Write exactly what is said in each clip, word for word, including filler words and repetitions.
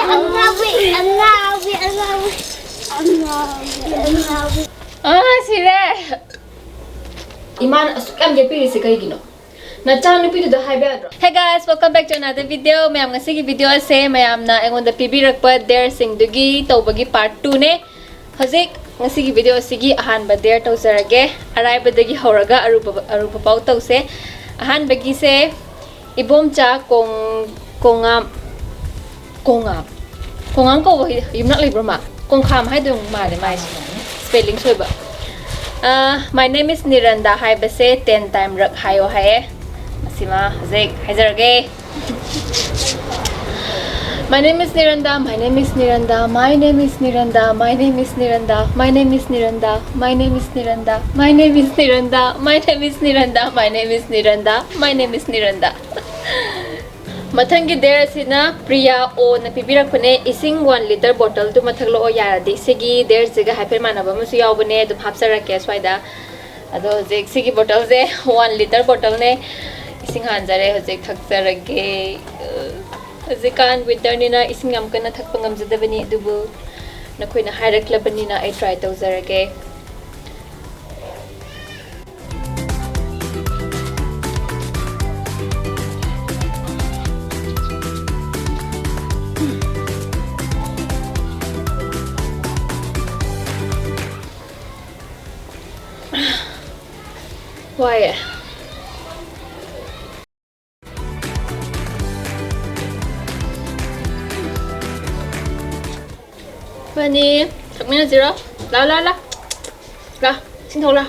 ꯑꯉꯥꯎꯕꯤ, ꯑꯉꯥꯎꯕꯤ, ꯑꯉꯥꯎꯕꯤ, ꯑꯉꯥꯎꯕꯤ, ꯑꯉꯥꯎꯕꯤ꯫ ꯑꯥ, ꯁꯤꯔꯦ꯫ ꯏꯃꯥꯅ ꯑꯁꯨꯛ ꯌꯥꯝ ꯌꯦꯠꯄꯤꯔꯤꯁꯦ ꯀꯩꯒꯤꯅꯣ? ꯅꯆꯥꯅꯨꯄꯤꯗꯨꯗ ꯍꯥꯏꯕ ꯌꯥꯗ꯭ꯔꯣ? Hey guys, welcome back to another video. ꯃꯌꯥꯝ, ꯉꯁꯤꯒꯤ video ꯑꯁꯦ ꯃꯌꯥꯝꯅ ꯑꯩꯉꯣꯟꯗ ꯄꯤꯕꯤꯔꯛꯄ dareꯁꯤꯡꯗꯨꯒꯤ ꯇꯧꯕꯒꯤ part twoꯅꯦ꯫ ꯍꯧꯖꯤꯛ ꯉꯁꯤꯒꯤ video ꯑꯁꯤꯒꯤ ꯑꯍꯥꯟꯕ dare ꯇꯧꯖꯔꯒꯦ꯫ ꯑꯔꯥꯏꯕꯗꯒꯤ ꯍꯧꯔꯒ ꯑꯔꯨꯕ, ꯑꯔꯨꯕ ꯐꯥꯎ ꯇꯧꯁꯦ꯫ ꯑꯍꯥꯟꯕꯒꯤꯁꯦ ꯏꯕꯣꯝꯆꯥ ꯀꯣꯡ-, ꯀꯣꯡꯉꯥꯝ, ꯀꯣꯡꯉꯥꯝ, ꯀꯣꯡꯉꯥꯝ ꯀꯧꯕ ꯌꯨꯝꯅꯥꯛ ꯂꯩꯕ꯭ꯔꯣ ꯃꯥ? ꯀꯣꯡꯈꯥꯝ ꯍꯥꯏꯗꯣꯏ ꯃꯥꯜꯂꯦ ꯃꯥꯏꯁꯦ꯫ Spelling ꯁꯣꯏꯕ꯫ ꯑꯥ, "My name is Niranda" ꯍꯥꯏꯕꯁꯦ ten time ꯔꯛ ꯍꯥꯏꯌꯣ ꯍꯥꯏꯌꯦ꯫ ꯃꯁꯤꯃ ꯍꯧꯖꯤꯛ ꯍꯥꯏꯖꯔꯒꯦ꯫ My name is Niranda, my name is Niranda, my name is Niranda, my name is Niranda, my name is Niranda, my name is Niranda, my name is Niranda, my name is Niranda, my name is Niranda, my name is Niranda. ꯃꯊꯪꯒꯤ dare ꯑꯁꯤꯅ ꯄ꯭ꯔꯤꯌꯥ ꯑꯣꯅ ꯄꯤꯕꯤꯔꯛꯄꯅꯦ꯫ "ꯏꯁꯤꯡ one litre bottleꯗꯨ ꯃꯊꯛꯂꯛꯑꯣ ꯌꯥꯔꯗꯤ꯫" ꯁꯤꯒꯤ dareꯁꯤꯒ ꯍꯥꯏꯐꯦꯠ ꯃꯥꯟꯅꯕ ꯑꯃꯁꯨ ꯌꯥꯎꯕꯅꯦ, ꯑꯗꯨꯝ ꯍꯥꯞꯆꯔꯛꯀꯦ ꯁ꯭ꯋꯥꯏꯗ꯫ ꯑꯗꯣ ꯍꯧꯖꯤꯛ ꯁꯤꯒꯤ bottleꯁꯦ one litre bottleꯅꯦ꯫ ꯏꯁꯤꯡ ꯍꯥꯟꯖꯔꯦ, ꯍꯧꯖꯤꯛ ꯊꯛꯆꯔꯒꯦ꯫ ꯍꯧꯖꯤꯛꯀꯥꯟ winterꯅꯤꯅ ꯏꯁꯤꯡ ꯌꯥꯝ ꯀꯟꯅ ꯊꯛꯄ ꯉꯝꯖꯗꯕꯅꯤ, ꯑꯗꯨꯕꯨ ꯅꯈꯣꯏꯅ ꯍꯥꯏꯔꯛꯂꯕꯅꯤꯅ ꯑꯩ try ꯇꯧꯖꯔꯒꯦ꯫ ꯋꯥꯏꯌꯦ꯫ ꯐꯅꯤ, ꯊꯛꯃꯤꯟꯅꯁꯤꯔꯣ? ꯂꯥꯎ, ꯂꯥꯎ, ꯂꯥꯎ꯫ ꯂꯥꯎ, ꯏꯁꯤꯡ ꯊꯛꯎ ꯂꯥꯎ꯫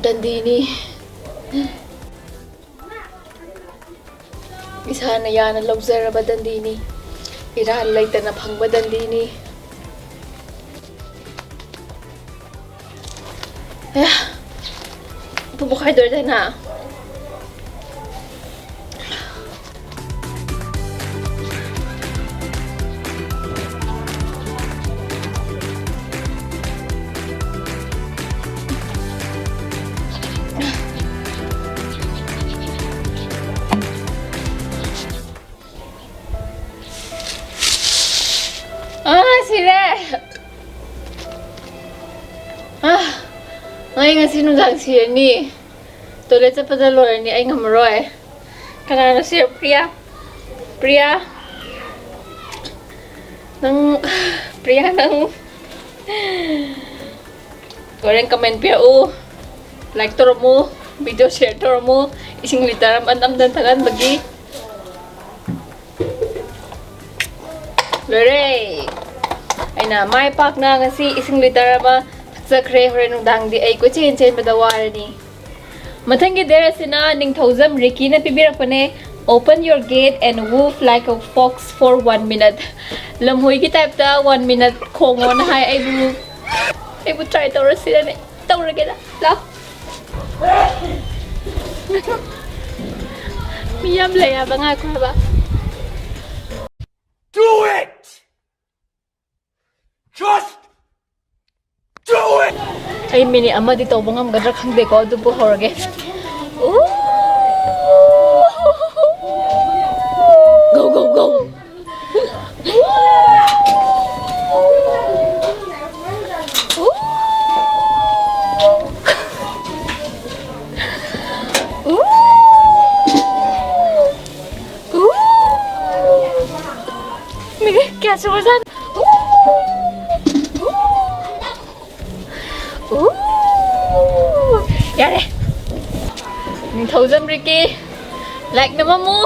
ꯗꯟꯗꯤꯅꯤ꯫ ꯏꯁꯥꯅ ꯌꯥꯅ ꯂꯧꯖꯔꯕ ꯗꯟꯗꯤꯅꯤ꯫ ꯏꯔꯥꯜ ꯂꯩꯇꯅ ꯐꯪꯕ ꯗꯟꯗꯤꯅꯤ꯫ ꯑꯌꯥ! ꯄꯨꯡ ꯄꯣꯈꯥꯏꯗꯧꯔꯦꯗꯅ꯫ ꯑꯥ, ꯑꯩ ꯉꯁꯤ ꯅꯨꯡꯗꯥꯡ ꯁꯤꯔꯅꯤ꯫ ꯇꯣꯏꯂꯦꯠ ꯆꯠꯄꯗ ꯂꯣꯏꯔꯅꯤ, ꯑꯩ ꯉꯝꯃꯔꯣꯏ꯫ ꯀꯅꯥꯅꯣ ꯁꯤꯔ? ꯄ꯭ꯔꯤꯌꯥ? ꯄ꯭ꯔꯤꯌꯥ? ꯅꯪ, ꯄ꯭ꯔꯤꯌꯥ, ꯅꯪ ꯍꯣꯔꯦꯟ ꯀꯃꯦꯟ ꯄꯤꯔꯛꯎ, ꯂꯥꯏꯛ ꯇꯧꯔꯝꯃꯨ, ꯚꯤꯗꯤꯑꯣ ꯁꯤꯌꯔ ꯇꯧꯔꯝꯃꯨ꯫ ꯏꯁꯤꯡ ꯂꯤꯇꯔ ꯑꯃ ꯅꯝꯗꯅ ꯊꯛꯍꯟꯕꯒꯤ꯫ ꯂꯣꯏꯔꯦ꯫ ꯑꯩꯅ ꯃꯥꯏ ꯄꯥꯛꯅ ꯉꯁꯤ ꯏꯁꯤꯡ ꯂꯤꯇꯔ ꯑꯃ ꯊꯛꯆꯈ꯭ꯔꯦ꯫ ꯍꯣꯔꯦꯟ ꯅꯨꯡꯗꯥꯡꯗꯤ ꯑꯩ ꯀꯣꯏꯆꯦꯟ ꯆꯦꯟꯕꯗ ꯋꯥꯔꯅꯤ꯫ ꯃꯊꯪꯒꯤ ꯗꯦꯔ ꯑꯁꯤꯅ ꯅꯤꯡꯊꯧꯖꯝ ꯔꯤꯀꯤꯅ ꯄꯤꯕꯤꯔꯛꯄꯅꯦ꯫ Open your gate and woof like a fox for one minute꯫ ꯂꯝꯍꯨꯏꯒꯤ ꯇꯥꯏꯞꯇ ꯋꯥꯟ ꯃꯤꯅꯠ ꯈꯣꯡꯉꯣꯅ ꯍꯥꯏ꯫ ꯑꯩꯕꯨ, ꯑꯩꯕꯨ ꯇ꯭ꯔꯥꯏ ꯇꯧꯔꯁꯤꯔꯅꯦ꯫ ꯇꯧꯔꯒꯦꯗ꯫ ꯂꯥꯎ꯫ ꯃꯤ ꯌꯥꯝ ꯂꯩ ꯍꯥꯏꯕ, ꯉꯥꯏꯈꯣ ꯍꯥꯏꯕ꯫ Do it! Just do it! ꯑꯩ ꯃꯤꯅꯤꯠ ꯑꯃꯗꯤ ꯇꯧꯕ ꯉꯝꯒꯗ꯭ꯔꯥ ꯈꯪꯗꯦꯀꯣ, ꯑꯗꯨꯕꯨ ꯍꯧꯔꯒꯦ꯫ Go, go, go! ꯃꯤꯅꯤꯠ ꯀꯌꯥ ꯁꯨꯔꯖꯥꯠꯅꯣ? ꯎ! ꯌꯥꯔꯦ꯫ ꯅꯤꯡꯊꯧꯖꯝ ꯔꯤꯀꯤ, ꯂꯥꯏꯛ ꯅꯝꯃꯝꯃꯨ꯫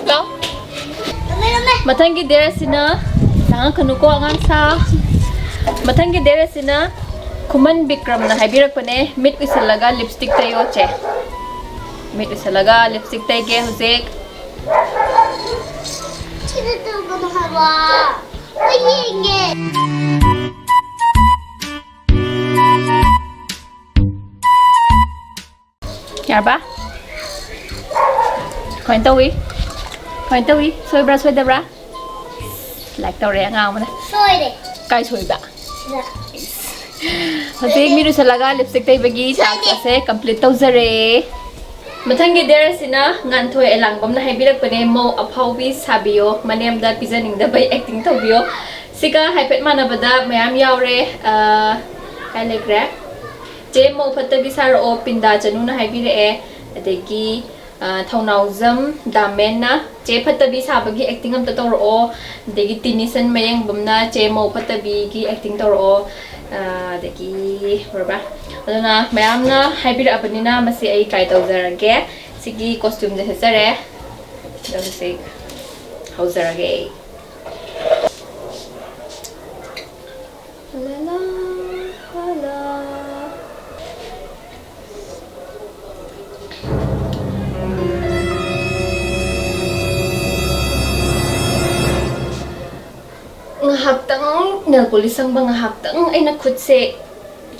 ꯂꯥꯎ꯫ ꯃꯊꯪꯒꯤ ꯗꯦꯔ ꯑꯁꯤꯅ, ꯂꯥꯡꯉꯛꯀꯅꯨꯀꯣ ꯑꯉꯥꯡ ꯁꯥ꯫ ꯃꯊꯪꯒꯤ ꯗꯦꯔ ꯑꯁꯤꯅ ꯈꯨꯃꯟ ꯕꯤꯀ꯭ꯔꯝꯅ ꯍꯥꯏꯕꯤꯔꯛꯄꯅꯦ, "ꯃꯤꯠ ꯎꯏꯁꯜꯂꯒ ꯂꯤꯞꯁꯇꯤꯛ ꯇꯩꯌꯣ ꯆꯦ꯫ ꯃꯤꯠ ꯎꯏꯁꯜꯂꯒ ꯂꯤꯞꯁꯇꯤꯛ ꯇꯩꯒꯦ ꯍꯧꯖꯤꯛ"꯫ ꯁꯤꯗ ꯇꯧꯒꯅꯨ ꯍꯥꯏꯕ꯫ ꯑꯩ ꯌꯦꯡꯒꯦ꯫ ꯌꯥꯔꯕ? ꯀꯃꯥꯏꯅ ꯇꯧꯏ? ꯀꯃꯥꯏꯅ ꯇꯧꯏ? ꯁꯣꯏꯕ꯭ꯔꯥ ꯁꯣꯏꯗꯕ꯭ꯔꯥ? ꯂꯥꯏꯛ ꯇꯧꯔꯦ ꯑꯉꯥꯡ ꯑꯃꯅ꯫ ꯁꯣꯏꯔꯦ꯫ ꯀꯥꯏ ꯁꯣꯏꯕ? ꯁꯤꯗ꯫ ꯍꯧꯖꯤꯛ ꯃꯤꯠ ꯎꯏꯁꯜꯂꯒ ꯂꯤꯞꯁꯇꯤꯛ ꯇꯩꯕꯒꯤ ꯇꯥꯛꯁ ꯑꯁꯦ ꯀꯝꯄ꯭ꯂꯤꯠ ꯇꯧꯖꯔꯦ꯫ ꯃꯊꯪꯒꯤ ꯗꯦꯔ ꯑꯁꯤꯅ ꯉꯥꯟꯊꯣꯏ ꯑꯦꯂꯥꯡꯕꯝꯅ ꯍꯥꯏꯕꯤꯔꯛꯄꯅꯦ, "ꯃꯧ ꯑꯐꯥꯎꯕꯤ ꯁꯥꯕꯤꯌꯣ, ꯃꯅꯦꯝꯗ ꯄꯤꯖꯅꯤꯡꯗꯕꯩ ꯑꯦꯛꯇꯤꯡ ꯇꯧꯕꯤꯌꯣ"꯫ ꯁꯤꯒ ꯍꯥꯏꯐꯦꯠ ꯃꯥꯟꯅꯕꯗ ꯃꯌꯥꯝ ꯌꯥꯎꯔꯦ꯫ ꯑ, ꯍꯥꯏ ꯂꯩꯈ꯭ꯔꯦ꯫ ꯆꯦ ꯃꯧ ꯐꯠꯇꯕꯤ ꯁꯥꯔꯛꯑꯣ, ꯄꯤꯟꯗꯥ ꯆꯅꯨꯅ ꯍꯥꯏꯕꯤꯔꯛꯑꯦ꯫ ꯑꯗꯒꯤ, ꯑ, ꯊꯧꯅꯥꯎꯖꯝ ꯗꯥꯃꯦꯟꯅ, "ꯆꯦ ꯐꯠꯇꯕꯤ ꯁꯥꯕꯒꯤ acting ꯑꯝꯇ ꯇꯧꯔꯛꯑꯣ"꯫ ꯑꯗꯒꯤ ꯇꯤꯅꯤꯁꯟ ꯃꯌꯦꯡꯕꯝꯅ, "ꯆꯦ ꯃꯧ ꯐꯠꯇꯕꯤꯒꯤ acting ꯇꯧꯔꯛꯑꯣ"꯫ ꯑ, ꯑꯗꯒꯤ ꯕ꯭ꯔꯕ꯭ꯔꯥ꯫ ꯑꯗꯨꯅ ꯃꯌꯥꯝꯅ ꯍꯥꯏꯕꯤꯔꯛꯑꯕꯅꯤꯅ ꯃꯁꯤ ꯑꯩ try ꯇꯧꯖꯔꯒꯦ꯫ ꯁꯤꯒꯤ costumeꯁꯦ ꯁꯦꯠꯆꯔꯦ꯫ ꯑꯗꯣ ꯍꯧꯖꯤꯛ ꯍꯧꯖꯔꯒꯦ ꯑꯩ꯫ ꯂꯥ ꯂꯥ, ꯂꯥ ꯂꯥ꯫ ꯉꯥꯏꯍꯥꯛꯇꯪ nail polish ꯁꯪꯕ, ꯉꯥꯏꯍꯥꯛꯇꯪ ꯑꯩꯅ ꯈꯨꯠꯁꯦ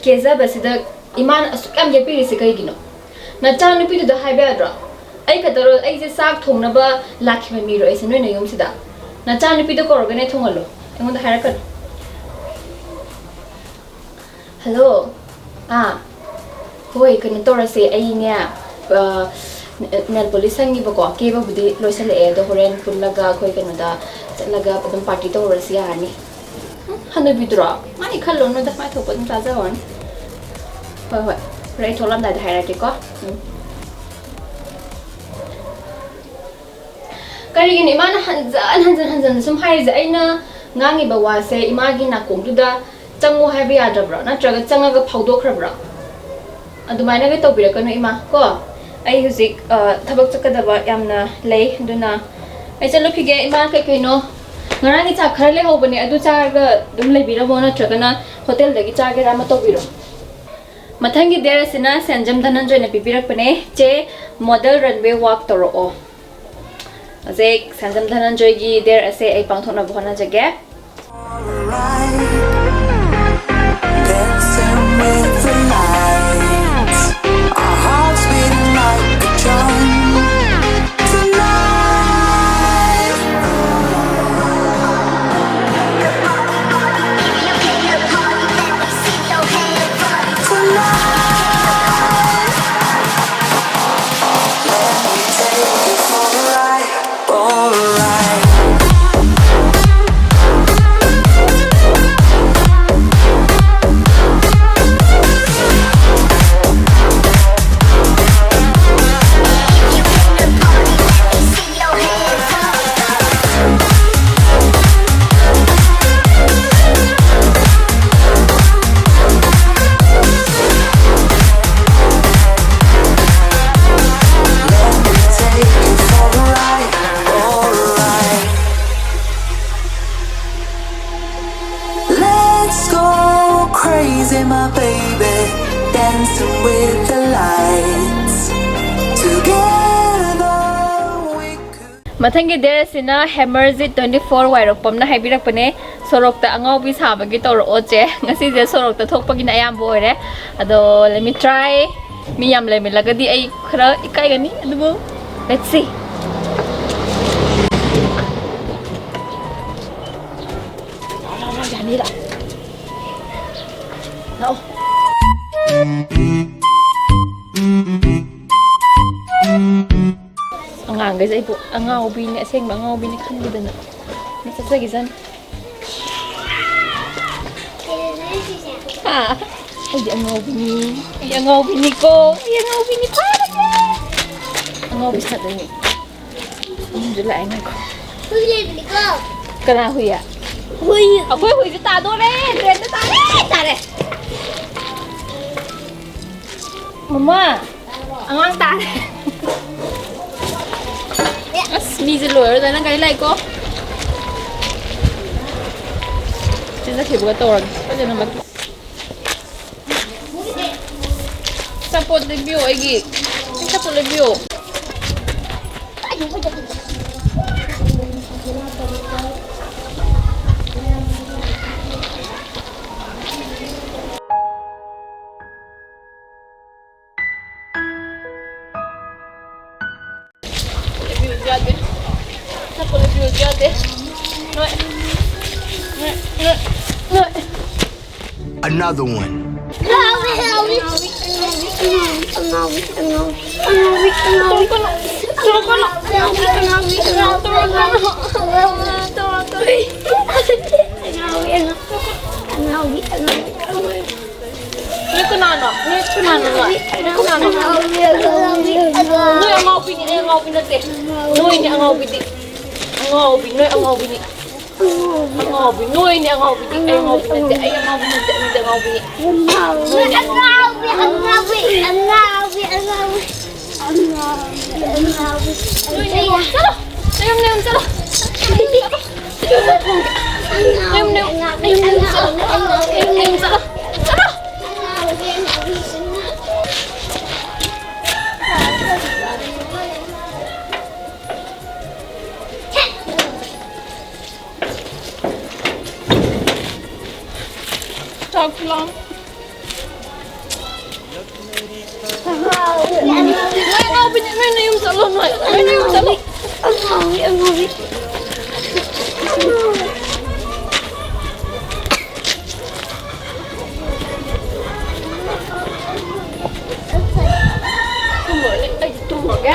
ꯀꯦꯖꯕꯁꯤꯗ ꯏꯃꯥꯅ ꯑꯁꯨꯛ ꯌꯥꯝ ꯌꯦꯠꯄꯤꯔꯤꯁꯦ ꯀꯩꯒꯤꯅꯣ? ꯅꯆꯥꯅꯨꯄꯤꯗꯨꯗ ꯍꯥꯏꯕ ꯌꯥꯗ꯭ꯔꯣ? ꯑꯩ ꯈꯛꯇꯔꯣ? ꯑꯩꯁꯦ ꯆꯥꯛ ꯊꯣꯡꯅꯕ ꯂꯥꯛꯈꯤꯕ ꯃꯤꯔꯣ ꯑꯩꯁꯦ ꯅꯣꯏꯅ ꯌꯨꯝꯁꯤꯗ? ꯅꯆꯥꯅꯨꯄꯤꯗꯣ ꯀꯧꯔꯒꯅꯦ ꯊꯣꯡꯍꯜꯂꯣ, ꯑꯩꯉꯣꯟꯗ ꯍꯥꯏꯔꯛꯀꯅꯨ꯫ ꯍꯜꯂꯣ꯫ ꯑꯥ, ꯍꯣꯏ, ꯀꯩꯅꯣ ꯇꯧꯔꯁꯦ, ꯑꯩꯅꯦ, ꯑ, nail polish ꯁꯪꯉꯤꯕꯀꯣ, ꯀꯦꯕꯕꯨꯗꯤ ꯂꯣꯏꯁꯜꯂꯛꯑꯦ, ꯑꯗꯣ ꯍꯣꯔꯦꯟ ꯄꯨꯜꯂꯒ ꯑꯩꯈꯣꯏ ꯀꯩꯅꯣꯗ ꯆꯠꯂꯒ ꯑꯗꯨꯝ party ꯇꯧꯔꯨꯔꯁꯤ ꯌꯥꯔꯅꯤ꯫ ꯎꯝ, ꯍꯅꯨꯕꯤꯗꯨꯔꯣ? ꯃꯥꯏ ꯈꯜꯂꯨꯅꯨꯗ, ꯃꯥꯏ ꯊꯣꯛꯄ ꯑꯗꯨꯝ ꯆꯥꯖꯍꯧꯔꯅꯤ꯫ ꯍꯣꯏ, ꯍꯣꯏ, ꯍꯣꯔꯦꯟ ꯑꯩ ꯊꯣꯛꯂꯝꯗꯥꯏꯗ ꯍꯥꯏꯔꯛꯀꯦꯀꯣ꯫ ꯎꯝ꯫ ꯀꯔꯤꯒꯤꯅꯣ ꯏꯃꯥꯅ ꯍꯟꯖꯟ ꯍꯟꯖꯟ ꯍꯟꯖꯟ ꯁꯨꯝ ꯍꯥꯏꯔꯤꯁꯦ? ꯑꯩꯅ ꯉꯥꯡꯉꯤꯕ ꯋꯥꯁꯦ ꯏꯃꯥꯒꯤ ꯅꯥꯀꯣꯡꯗꯨꯗ ꯆꯪꯉꯨ ꯍꯥꯏꯕ ꯌꯥꯗ꯭ꯔꯕ꯭ꯔꯣ? ꯅꯠꯇ꯭ꯔꯒ ꯆꯪꯉꯒ ꯐꯥꯎꯗꯣꯛꯈ꯭ꯔꯕ꯭ꯔꯣ? ꯑꯗꯨꯃꯥꯏꯅꯒ ꯇꯧꯕꯤꯔꯛꯀꯅꯨ ꯏꯃꯥ ꯀꯣ꯫ ꯑꯩ ꯍꯧꯖꯤꯛ, ꯑ, ꯊꯕꯛ ꯆꯠꯀꯗꯕ ꯌꯥꯝꯅ ꯂꯩ, ꯑꯗꯨꯅ ꯑꯩ ꯆꯠꯂꯨꯈꯤꯒꯦ꯫ ꯏꯃꯥ, ꯀꯩ ꯀꯩꯅꯣ ꯉꯔꯥꯡꯒꯤ ꯆꯥꯛ ꯈꯔ ꯂꯩꯍꯧꯕꯅꯦ, ꯑꯗꯨ ꯆꯥꯔꯒ ꯑꯗꯨꯝ ꯂꯩꯕꯤꯔꯝꯃꯣ, ꯅꯠꯇ꯭ꯔꯒꯅ ꯍꯣꯇꯦꯜꯗꯒꯤ ꯆꯥꯒꯦꯔꯥ ꯑꯃ ꯇꯧꯕꯤꯔꯣ꯫ ꯃꯊꯪꯒꯤ dare ꯑꯁꯤꯅ ꯁꯦꯟꯖꯝ ꯙꯅꯟꯖꯣꯏꯅ ꯄꯤꯕꯤꯔꯛꯄꯅꯦ꯫ ꯆꯦ model runway walk ꯇꯧꯔꯛꯑꯣ꯫ ꯍꯧꯖꯤꯛ ꯁꯦꯟꯖꯝ ꯙꯅꯟꯖꯣꯏꯒꯤ dare ꯑꯁꯦ ꯑꯩ ꯄꯥꯡꯊꯣꯛꯅꯕ ꯍꯣꯠꯅꯖꯒꯦ꯫ Dancing with the lights, our hearts beating like a drum. Tonight, tonight, let me take you for a ride, for a ride. My baby, dancing with the lights. Together we could. ꯃꯊꯪꯒꯤ ꯗ꯭ꯔꯦꯁꯁꯤꯅ ꯍꯦꯃꯔꯖꯤꯠ twenty four ꯋꯥꯏꯔꯣꯛꯄꯝꯅ ꯍꯥꯏꯕꯤꯔꯛꯄꯅꯦ꯫ ꯁꯣꯔꯣꯛꯇ ꯑꯉꯥꯎꯕꯤ ꯁꯥꯕꯒꯤ ꯇꯧꯔꯛꯑꯣ ꯆꯦ꯫ ꯉꯁꯤꯁꯦ ꯁꯣꯔꯣꯛꯇ ꯊꯣꯛꯄꯒꯤꯅ ꯑꯌꯥꯝꯕ ꯑꯣꯏꯔꯦ꯫ ꯑꯗꯣ, let me try. ꯃꯤ ꯌꯥꯝ ꯂꯩꯃꯤꯜꯂꯒꯗꯤ ꯑꯩ ꯈꯔ ꯏꯀꯥꯏꯒꯅꯤ, ꯑꯗꯨꯕꯨ let's see. ꯂꯥꯛꯑꯣ, ꯂꯥꯛꯑꯣ, ꯂꯥꯛꯑꯣ, ꯌꯥꯅꯤ, ꯂꯥꯛꯑꯣ꯫ ꯂꯥꯛꯑꯣ꯫ ꯑꯉꯥꯡꯈꯩꯁꯦ ꯑꯩꯕꯨ ꯑꯉꯥꯎꯕꯤꯅꯦ, ꯑꯁꯦꯡꯕ ꯑꯉꯥꯎꯕꯤꯅꯦ ꯈꯟꯈꯤꯗꯅ꯫ ꯃꯁꯛ ꯐꯖꯈꯤꯖꯥꯠꯅꯤ꯫ ꯍꯥ? ꯑꯩꯗꯤ ꯑꯉꯥꯎꯕꯤꯅꯤ꯫ ꯑꯩ ꯑꯉꯥꯎꯕꯤꯅꯤꯀꯣ꯫ ꯑꯩ ꯑꯉꯥꯎꯕꯤꯅꯤ꯫ ꯐꯥꯔꯒꯦ꯫ ꯑꯉꯥꯎꯕꯤ ꯁꯥꯗꯣꯏꯅꯦ꯫ ꯑꯍꯨꯝꯁꯨ ꯂꯥꯛꯑꯦ, ꯉꯥꯏꯈꯣ꯫ ꯍꯨꯏ ꯂꯩꯕꯅꯤꯀꯣ꯫ ꯀꯅꯥ ꯍꯨꯏ? ꯍꯨꯏ꯫ ꯑꯩꯈꯣꯏ ꯍꯨꯏꯁꯨ ꯇꯥꯗꯣꯔꯦ꯫ ꯗ꯭ꯔꯦꯟꯗ ꯇꯥꯔꯦ꯫ ꯇꯥꯔꯦ꯫ ꯃꯃꯥ, ꯑꯉꯥꯡ ꯇꯥꯔꯦ꯫ ꯑꯁ, ꯃꯤꯁꯦ ꯂꯣꯏꯔꯗꯅ ꯒꯥꯔꯤ ꯂꯥꯛꯏꯀꯣ꯫ ꯁꯤ ꯆꯠꯈꯤꯕꯒ ꯇꯧꯔꯒꯦ꯫ ꯐꯖꯅ ꯃꯇꯨ-, ꯑꯆꯥꯄꯣꯠ ꯂꯩꯕꯤꯌꯣ ꯑꯩꯒꯤ꯫ ꯑꯆꯥꯄꯣꯠ ꯂꯩꯕꯤꯌꯣ꯫ ꯂꯩꯕꯤꯌꯨꯁꯨ ꯌꯥꯗꯦ꯫ ꯑꯆꯥꯄꯣꯠ ꯂꯩꯕꯤꯌꯨꯁꯨ ꯌꯥꯗꯦ꯫ ꯅꯣꯏ꯫ ꯅꯣꯏ, ꯅꯣꯏ, ꯅꯣꯏ꯫ Another one. ꯑꯉꯥꯎꯕꯤ, ꯑꯉꯥꯎꯕꯤ, ꯑꯉꯥꯎꯕꯤ, ꯑꯉꯥꯎꯕꯤ, ꯑꯉꯥꯎꯕꯤ, ꯑꯉꯥꯎꯕꯤ, ꯑꯉꯥꯎꯕꯤ, ꯑꯉꯥꯎꯕꯤ, ꯑꯉꯥꯎꯕꯤ, ꯑꯉꯥꯎꯕꯤ, ꯑꯉꯥꯎꯕꯤ, ꯑꯉꯥꯎꯕꯤ꯫ ꯅꯣꯏ ꯀꯅꯥꯅꯣ? ꯅꯣꯏ ꯀꯅꯥꯅꯣ? ꯅꯣꯏ ꯀꯅꯥꯅꯣ? ꯅꯣꯏ ꯑꯉꯥꯎꯕꯤꯅꯤ, ꯑꯩ ꯑꯉꯥꯎꯕꯤ ꯅꯠꯇꯦ꯫ ꯅꯣꯏꯅꯦ ꯑꯉꯥꯎꯕꯤꯗꯤ꯫ ꯑꯉꯥꯎꯕꯤ, ꯅꯣꯏ ꯑꯉꯥꯎꯕꯤꯅꯤ꯫ ꯑꯉꯥꯎꯕꯤ, ꯅꯣꯏꯅꯦ ꯑꯉꯥꯎꯕꯤꯗꯤ꯫ ꯑꯩ ꯑꯉꯥꯎꯕꯤ ꯅꯠꯇꯦ, ꯑꯩ ꯑꯉꯥꯎꯕꯤ ꯅꯠꯇꯦ, ꯅꯣꯏꯗꯤ ꯑꯉꯥꯎꯕꯤꯅꯤ꯫ ꯅꯣꯏꯅꯦ ꯑꯉꯥꯎꯕꯤ꯫ ꯑꯉꯥꯎꯕꯤ, ꯑꯉꯥꯎꯕꯤ, ꯑꯉꯥꯎꯕꯤ, ꯑꯉꯥꯎꯕꯤ꯫ ꯑꯉꯥꯎꯕꯤ, ꯑꯉꯥꯎꯕꯤ꯫ ꯅꯣꯏꯅꯦ ꯑꯉꯥꯎꯕꯤ꯫ ꯆꯠꯂꯣ! ꯅꯌꯨꯝ, ꯅꯌꯨꯝ ꯆꯠꯂꯣ! ꯅꯌꯨꯝ, ꯅꯌꯨꯝ, ꯅꯌꯨꯝ, ꯅꯌꯨꯝ ꯆꯠꯂꯣ! ꯅꯌꯨꯝ, ꯅꯌꯨꯝ ꯆꯠꯂꯣ! ꯆꯠꯂꯣ! ꯅꯣꯏ ꯅꯌꯨꯝ ꯆꯠꯂꯣ, ꯅꯣꯏ꯫ ꯅꯣꯏ ꯅꯌꯨꯝ ꯆꯠꯂꯣ꯫ ꯇꯨꯝꯃꯨꯔꯅꯤ, ꯑꯩꯗꯤ ꯇꯨꯝꯃꯨꯔꯒꯦ꯫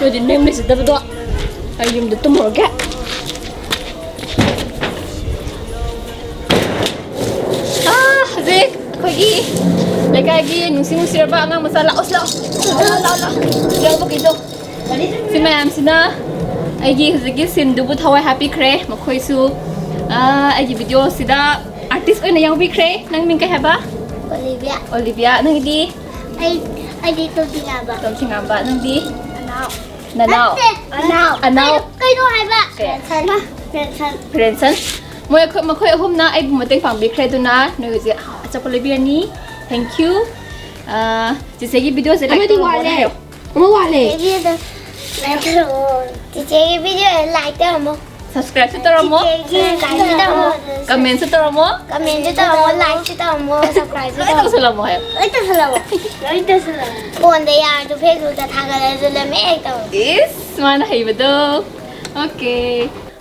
ꯅꯣꯏꯗꯤ ꯅꯌꯨꯝ ꯂꯩꯖꯗꯕꯗꯣ꯫ ꯑꯩ ꯌꯨꯝꯗ ꯇꯨꯝꯃꯨꯔꯒꯦ꯫ ꯑꯥ, ꯍꯧꯖꯤꯛ ꯑꯩꯈꯣꯏꯒꯤ ꯂꯩꯀꯥꯏꯒꯤ ꯅꯨꯡꯁꯤ ꯅꯨꯡꯁꯤꯔꯕ ꯑꯉꯥꯡ ꯃꯆꯥ ꯂꯥꯛꯑꯣ, ꯂꯥꯛꯑꯣ꯫ ꯂꯥꯛꯑꯣ, ꯂꯥꯛꯑꯣ, ꯂꯥꯛꯑꯣ꯫ ꯌꯥꯎꯕꯒꯤꯗꯣ꯫ ꯁꯤ ꯃꯌꯥꯝꯁꯤꯅ ꯑꯩꯒꯤ ꯍꯧꯖꯤꯛꯀꯤ ꯁꯤꯟꯗꯨꯕꯨ ꯊꯋꯥꯏ ꯍꯥꯞꯄꯤꯈ꯭ꯔꯦ꯫ ꯃꯈꯣꯏꯁꯨ, ꯑꯥ, ꯑꯩꯒꯤ ꯚꯤꯗꯤꯑꯣꯁꯤꯗ ꯑꯥꯔꯇꯤꯁ ꯑꯣꯏꯅ ꯌꯥꯎꯕꯤꯈ꯭ꯔꯦ꯫ ꯅꯪ ꯃꯤꯡ ꯀꯩ ꯍꯥꯏꯕ? ꯑꯣꯂꯤꯕꯤꯌꯥ꯫ ꯑꯣꯂꯤꯕꯤꯌꯥ꯫ ꯅꯪꯒꯤꯗꯤ? ꯑꯩ, ꯑꯩꯗꯤ ꯇꯣꯝꯊꯤꯉꯥꯝꯕ꯫ ꯇꯣꯝꯊꯤꯉꯥꯝꯕ꯫ ꯅꯪꯗꯤ? ꯅꯅꯥꯎ꯫ ꯅꯅꯥꯎ꯫ ꯅꯠꯇꯦ, ꯑꯅꯥꯎ꯫ ꯑꯅꯥꯎ꯫ ꯀꯩꯅꯣ, ꯀꯩꯅꯣ ꯍꯥꯏꯕ? ꯀꯩ? ꯔꯦꯟꯁꯟ꯫ ꯔꯦꯟꯁꯟ꯫ ꯃꯣꯏ ꯑꯩꯈꯣꯏ, ꯃꯈꯣꯏ ꯑꯍꯨꯝꯅ ꯑꯩꯕꯨ ꯃꯇꯦꯡ ꯄꯥꯡꯕꯤꯈ꯭ꯔꯦ, ꯑꯗꯨꯅ ꯅꯣꯏ ꯍꯧꯖꯤꯛ ꯑꯆꯥꯄꯣꯠ ꯂꯩꯕꯤꯔꯅꯤ꯫ Thank you꯫ ꯑꯥ, ꯆꯤꯆꯦꯒꯤ ꯚꯤꯗꯤꯑꯣꯁꯦ like ꯑꯃꯗꯤ ꯇꯧꯔꯝꯃꯣꯅ ꯋꯥꯠꯂꯦ꯫ ꯍꯥꯏꯌꯣ꯫ ꯑꯃ ꯋꯥꯠꯂꯦ꯫ ꯆꯤꯆꯦꯒꯤ ꯚꯤꯗꯤꯑꯣ like ꯇꯧꯔꯝꯃꯣ꯫ ꯆꯤꯆꯦꯒꯤ ꯚꯤꯗꯤꯑꯣ like ꯇꯧꯔꯝꯃꯣ꯫ Subscribeꯁꯨ ꯇꯧꯔꯝꯃꯣ꯫ ꯆꯤꯆꯦꯒꯤ subscribeꯁꯨ ꯇꯧꯔꯝꯃꯣ꯫ Commentꯁꯨ ꯇꯧꯔꯝꯃꯣ꯫ Commentꯁꯨ ꯇꯧꯔꯝꯃꯣ, likeꯁꯨ ꯇꯧꯔꯝꯃꯣ, subscribeꯁꯨ ꯂꯣꯏ ꯇꯧꯔꯝꯃꯣ꯫ ꯇꯧꯁꯜꯂꯝꯃꯣ ꯍꯥꯏꯌꯣ꯫ ꯂꯣꯏ ꯇꯧꯁꯜꯂꯝꯃꯣ꯫ ꯂꯣꯏ ꯇꯧꯁꯜꯂꯝꯃꯣ꯫ Phoneꯗ ꯌꯥꯔꯁꯨ Facebookꯇ ꯊꯥꯒꯠꯂꯁꯨ ꯂꯣꯏꯃꯛ ꯍꯦꯛ ꯇꯧꯔꯝꯃꯣ꯫ ꯏꯁ, ꯃꯥꯅ ꯍꯩꯕꯗꯣ꯫ Okay꯫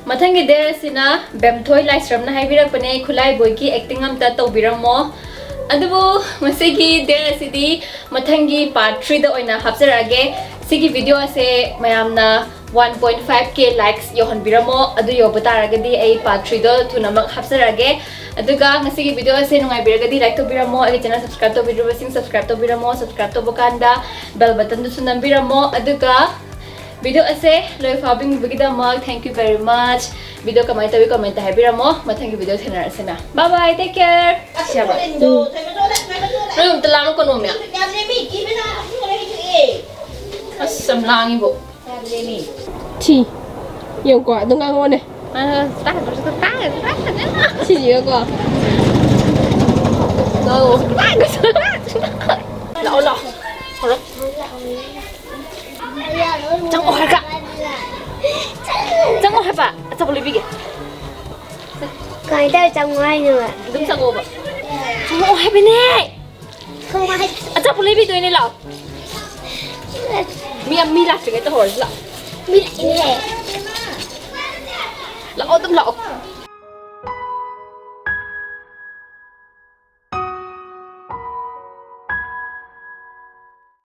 ꯃꯊꯪꯒꯤ dare ꯑꯁꯤꯅ ꯕꯦꯝꯊꯣꯏ ꯂꯥꯏꯁ꯭ꯔꯝꯅ ꯍꯥꯏꯕꯤꯔꯛꯄꯅꯦ, "ꯈꯨꯠꯂꯥꯏꯕꯣꯏꯒꯤ acting ꯑꯝꯇ ꯇꯧꯕꯤꯔꯝꯃꯣ"꯫ ꯑꯗꯨꯕꯨ ꯃꯁꯤꯒꯤ dare ꯑꯁꯤꯗꯤ ꯃꯊꯪꯒꯤ part threeꯗ ꯑꯣꯏꯅ ꯍꯥꯞꯆꯔꯛꯑꯒꯦ꯫ ꯁꯤꯒꯤ video ꯑꯁꯦ ꯃꯌꯥꯝꯅ one point five K likes ꯌꯧꯍꯟꯕꯤꯔꯝꯃꯣ꯫ ꯑꯗꯨ ꯌꯧꯕ ꯇꯥꯔꯒꯗꯤ ꯑꯩ part threeꯗꯣ ꯊꯨꯅꯃꯛ ꯍꯥꯞꯆꯔꯛꯑꯒꯦ꯫ ꯑꯗꯨꯒ ꯉꯁꯤꯒꯤ video ꯑꯁꯦ ꯅꯨꯡꯉꯥꯏꯕꯤꯔꯒꯗꯤ like ꯇꯧꯕꯤꯔꯝꯃꯣ꯫ ꯑꯩꯒꯤ channel subscribe ꯇꯧꯕꯤꯗ꯭ꯔꯤꯕꯁꯤꯡ subscribe ꯇꯧꯕꯤꯔꯝꯃꯣ꯫ Subscribe ꯇꯧꯕ ꯀꯥꯟꯗ bell buttonꯗꯨꯁꯨ ꯅꯝꯕꯤꯔꯝꯃꯣ꯫ ꯑꯗꯨꯒ video ꯑꯁꯦ ꯂꯣꯏꯐꯥꯎ ꯌꯦꯡꯕꯤꯕꯒꯤꯗꯃꯛ thank you very much꯫ Video ꯀꯃꯥꯏꯅ ꯇꯧꯋꯤ comment ꯍꯥꯏꯕꯤꯔꯝꯃꯣ꯫ ꯃꯊꯪꯒꯤ video ꯊꯦꯡꯅꯔꯁꯦ ꯃꯌꯥꯝ꯫ Bye bye, take care꯫ ꯁꯤ ꯌꯥꯕ꯭ꯔꯣ? ꯎꯝ꯫ ꯅꯣꯏ ꯑꯝꯇ ꯂꯥꯡꯉꯛꯀꯅꯣꯃꯤ꯫ ꯑꯁ, ꯌꯥꯝ ꯂꯥꯡꯉꯤꯕꯣ꯫ ꯁꯤ ꯌꯦꯡꯉꯨꯀꯣ, ꯑꯗꯨꯝ ꯉꯥꯡꯉꯣꯅꯦ꯫ ꯁꯤꯁꯤꯒꯀꯣ꯫ ꯂꯥꯛꯑꯣ, ꯂꯥꯛꯑꯣ꯫ ꯆꯪꯉꯛꯑꯣ ꯍꯥꯏꯔꯒ꯫ ꯆꯪꯉꯛꯑꯣ ꯍꯥꯏꯕ꯫ ꯑꯆꯥꯄꯣꯠ ꯂꯩꯕꯤꯒꯦ꯫ ꯀꯃꯥꯏ ꯇꯧꯔ ꯆꯪꯉꯣ ꯍꯥꯏꯅꯣꯕ? ꯑꯗꯨꯝ ꯆꯪꯉꯛꯑꯣꯕ꯫ ꯆꯪꯉꯛꯑꯣ ꯍꯥꯏꯕꯅꯦ꯫ ꯀꯃꯥꯏ? ꯑꯆꯥꯄꯣꯠ ꯂꯩꯕꯤꯗꯣꯏꯅꯦ, ꯂꯥꯛꯑꯣ꯫ ꯃꯤ ꯌꯥꯝ ꯃꯤ ꯂꯥꯛꯇ꯭ꯔꯤꯉꯩ ꯇꯧꯍꯧꯔꯁꯤ ꯂꯥꯛꯑꯣ꯫ ꯃꯤ ꯂꯥꯛꯏꯅꯦ꯫ ꯂꯥꯛꯑꯣ ꯑꯗꯨꯝ ꯂꯥꯛꯑꯣ꯫